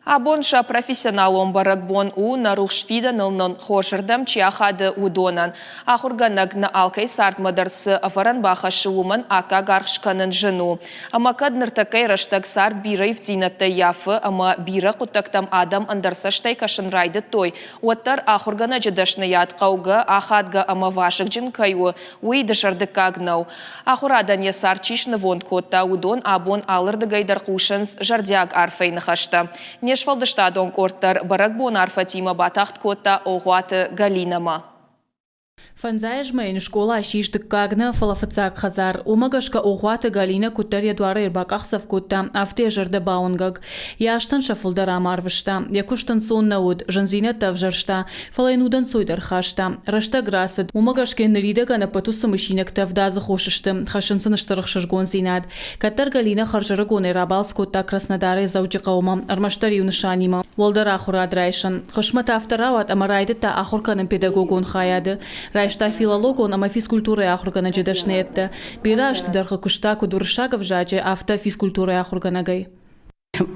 Абон сӕ профессионалон бӕрӕгбон у, нӕ рухс фидӕныл нын хорзырдӕм чи ахады, уыдонӕн. Ахуыргӕнӕг нӕ алкӕй цардмӕ дӕр цы ӕвӕрӕн бахӕссы, уымӕн аккаг аргъ скӕнын зын у. Ӕмӕ кӕд ныртӕккӕйы рӕстӕг цард бирӕ ивддзинӕдтӕ ййафы ӕмӕ бирӕ хъуыддӕгтӕм адӕм ӕндӕр цӕстӕй кӕсын райдыдтой, уӕддӕр ахуыргӕнӕджы дӕсныйад хъӕугӕ, ахадгӕ ӕмӕ вазыгджын кӕй у, уый дызӕрдыггаг нӕу. Ахуырадӕн йӕ цард чи снывонд кодта, уыдон абон алырдыгӕй дӕр хъусынц зӕрдиаг арфӕйы ныхӕстӕ. Не сфӕлдыстадон къорд дӕр бӕрӕгбон арфӕтимӕ батагъд кодта Огъуаты Галинӕмӕ. Фӕндзай азмӕ йын скъола ссис дыккаг нӕ, фӕлӕ фыццаг хӕдзар. Уымӕ гӕсгӕ Огъуаты Галинӕ куыддӕр йӕ дуарӕй ӕрбакъахдзӕф кодта, афтӕ йӕ зӕрдӕ бауынгӕг. Йӕ азтӕн сӕ фылдӕр ам арвыста. Йӕ куыст ӕнцон нӕ уыд, зындзинӕдтӕ ӕвзӕрста, Фӕлӕ йын удӕнцой дӕр хаста. Рӕстӕг рацыд. Уымӕ гӕсгӕ ныридӕгӕн ӕппӕт уыцы мысинӕгтӕ ӕвдадзы хос сты, хӕссынц ын стыр ӕхсызгондзинад. Кӕддӕр Галинӕ хӕрзӕрыгонӕй рабалц кодта Краснодарӕй Дзӕуджыхъӕумӕ, ӕрмӕстдӕр иу нысанимӕ – уӕлдӕр ахуырад райсын. Хъысмӕт афтӕ рауад, ӕмӕ райдыдта ахуыр кӕнын педагогон хайады. Райста филологон ӕмӕ физкультурӕйы ахуыргӕнӕджы дӕсныйӕдтӕ. Бирӕ азты дӕргъы куыста куыд уырыссаг ӕвзаджы, афтӕ физкультурӕйы ахуыргӕнӕгӕй.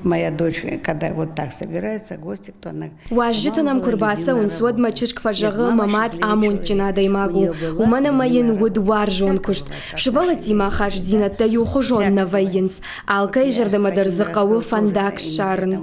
Моя дочь, когда вот так собирается, гости, кто она... Уазджытӕ нӕм куы рбацӕуынц, уӕд мӕ чызг фӕзӕгъы, мӕ мад амондджын адӕймаг у, уымӕн ӕмӕ йын уыд уарзон куыст. Сывӕллӕттимӕ ахастдзинӕдтӕ иухуызон нӕ вӕййынц, алкӕй зӕрдӕмӕ дӕр дзы хъӕуы фӕндаг ссарын.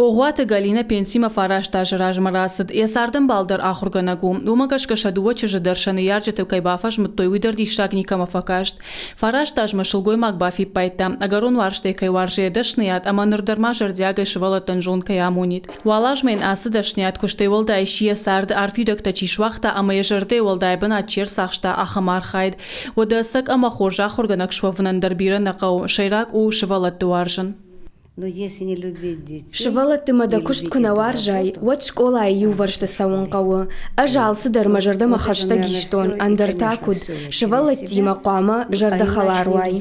Огъуаты Галинӕ пенсимӕ фараст азы размӕ рацыд, йӕ цардӕмбал дӕр ахуыргӕнӕг у. Уымӕ гӕсгӕ сӕ дыууӕ чызджы дӕр сӕ ныййарджыты кӕй бафӕзмыдтой, уый дӕр диссаг никӕмӕ фӕкаст. Фараст азмӕ сылгоймаг бафиппайдта, ӕгӕрон уарзтӕй кӕй уарзы йӕ дӕсныйад ӕмӕ ныр дӕр ма зӕрдиагӕй сывӕллӕттӕн зонд кӕй амонид. Уал азмӕ йын ацы дӕсныйад куыстӕй уӕлдай сси йӕ царды арф уидӕгтӕ чи суагъта ӕмӕ йӕ зӕрдӕйы уӕлдай бынат чи ӕрцахста, ахӕм архайд. Уӕдӕ ӕцӕг ӕмӕ хорз ахуыргӕнӕг суӕвынӕн дӕр бирӕ нӕ хъӕуы, сӕйраг у сывӕллӕтты уарзын. Сывӕллӕттимӕ дӕ куыст куы нӕ уарзай, уӕд скъолайы иувӕрсты цӕуын хъӕуы. Ӕз алцыдӕр мӕ зӕрдӕмӕ хӕстӕг истон, ӕндӕр та куыд? Сывӕллӕттимӕ хъуамӕ зӕрдӕхӕлар уай.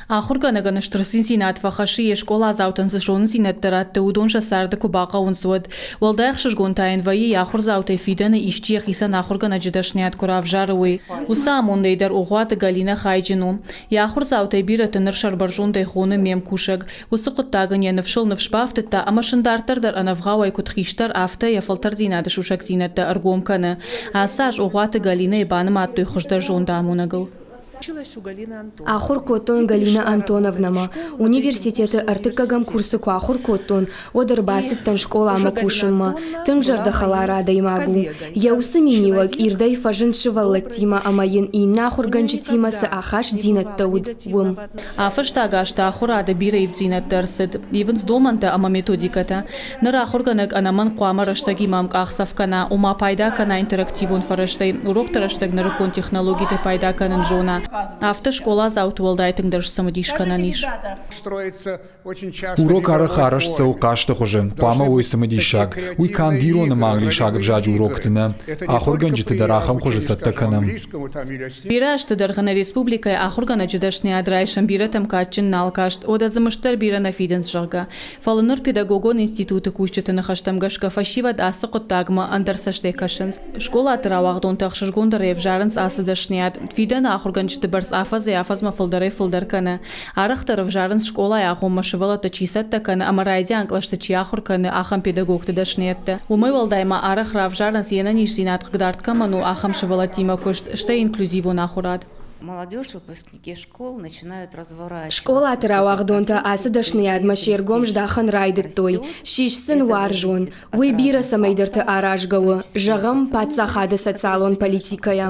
Ахуыргӕнӕгӕн стыр циндзинад фӕхӕссы йе скъоладзаутӕн цы зонындзинӕдтӕ ратты, уыдон сӕ царды куы бахъӕуынц, уӕд. Уӕлдай ӕхсызгон та йын вӕййы йӕ ахуырдзаутӕй фидӕны исчи йӕхицӕн ахуыргӕнӕджы дӕсныйад куы равзары, уый. Уыцы амондӕй дӕр Огъуаты Галинӕ хайджын у. Йӕ ахуырдзаутӕй бирӕты ныр сӕрбӕрзондӕй хоны ме мкусӕг. Уыцы хъуыддаг ын йӕ ныфсыл ныфс бафтыдта ӕмӕ сын дарддӕр дӕр ӕнӕвгъауӕй куыд хистӕр, афтӕ йӕ фӕлтӕрдзинады сусӕгдзинӕдтӕ ӕргом кӕны. Ацы аз Огъуаты Галинӕйы банымадтой хуыздӕр зондамонӕгыл. Ахуыр кодтон Галинӕ Антоновнӕмӕ. Университеты ӕртыккӕгӕм курсы куы ахуыр кодтон, уӕд ӕрбацыдтӕн скъоламӕ кусынмӕ. Тынг зӕрдӕхӕлар адӕймаг у. Йӕ уыцы миниуӕг ирдӕй фӕзынд сывӕллӕттимӕ ӕмӕ йын иннӕ ахуыргӕнджытимӕ цы ахастдзинӕдтӕ уыд, уым. А-фӕстаг азты ахуырады бирӕ ивддзинӕдтӕ ӕрцыд. Ивынц домӕнтӕ ӕмӕ методикӕтӕ. Ныр ахуыргӕнӕг ӕнӕмӕнг хъуамӕ рӕстӕгимӕ ӕмкъахдзӕф кӕна, ома пайда кӕна интерактивон фӕрӕзтӕй, урокты рӕстӕг нырыккон технологитӕй пайда кӕнын зона. Афтӕ скъоладзауты уӕлдай тынгдӕр сцымыдис кӕнӕн ис. Урок арӕх арӕзт цӕуы хъазты хуызы, хъуамӕ уой цымыдисаг. Уый канд ирон ӕмӕ англисаг ӕвзаджы урокты нӕ, ахуыргӕнджыты дӕр ахӕм хуызы цӕттӕ кӕнӕм. Бирӕ азты дӕргъы нӕ республикӕйы ахуыргӕнӕджы дӕсныйад райсын бирӕтӕм кадджын нал каст, уӕдӕ дзы мызд дӕр бирӕ нӕ фидынц, зӕгъгӕ. Фӕлӕ ныр педагогон институты кусджыты ныхӕстӕм гӕсгӕ фӕсивӕд ацы хъуыддагмӕ ӕндӕр цӕстӕй кӕсынц. Скъолаты рауагъдонтӕ ӕхсызгондӕрӕй ӕвзарынц ацы дӕсныйад. Фидӕны ахуыргӕнджыты бӕрц афӕдзӕй-афӕдзмӕ фылдӕрӕй-фылдӕр кӕны. Арӕхдӕр ӕвзарынц скъолайы агъоммӕ сывӕллӕтты чи цӕттӕ кӕны ӕмӕ райдиан кълӕсты чи ахуыр кӕны, ахӕм педагогты дӕсныйӕдтӕ. Уымӕй уӕлдай ма арӕх равзарынц, йе нӕниздзинад хъыгдард кӕмӕн у, ахӕм сывӕллӕттимӕ куыст, стӕй инклюзивон ахуырад. Молодежь, выпускники школ начинают разворачиваться. Скъолаты рауагъдонтӕ ацы дӕсныйадмӕ се ргом здахын райдыдтой. Ссис сын уарзон. Уый бирӕ цӕмӕйдӕрты аразгӕ у, зӕгъӕм, паддзахады социалон политикӕйӕ.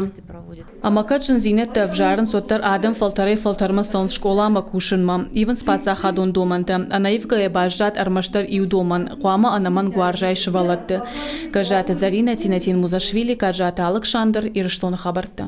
Ӕмӕ кӕд зындзинӕдтӕ ӕвзарынц, уӕддӕр адӕм фӕлтӕрӕй-фӕлтӕрмӕ цӕуынц скъоламӕ кусынмӕ, ивынц паддзахадон домӕнтӕ. Ӕнӕивгӕйӕ баззад ӕрмӕстдӕр иу домӕн – хъуамӕ ӕнӕмӕнг уарзай сывӕллӕтты. Гӕззаты Зӕринӕ, Тинатин Музашвили, Гӕззаты Алыксандр, Ирыстоны хабӕрттӕ.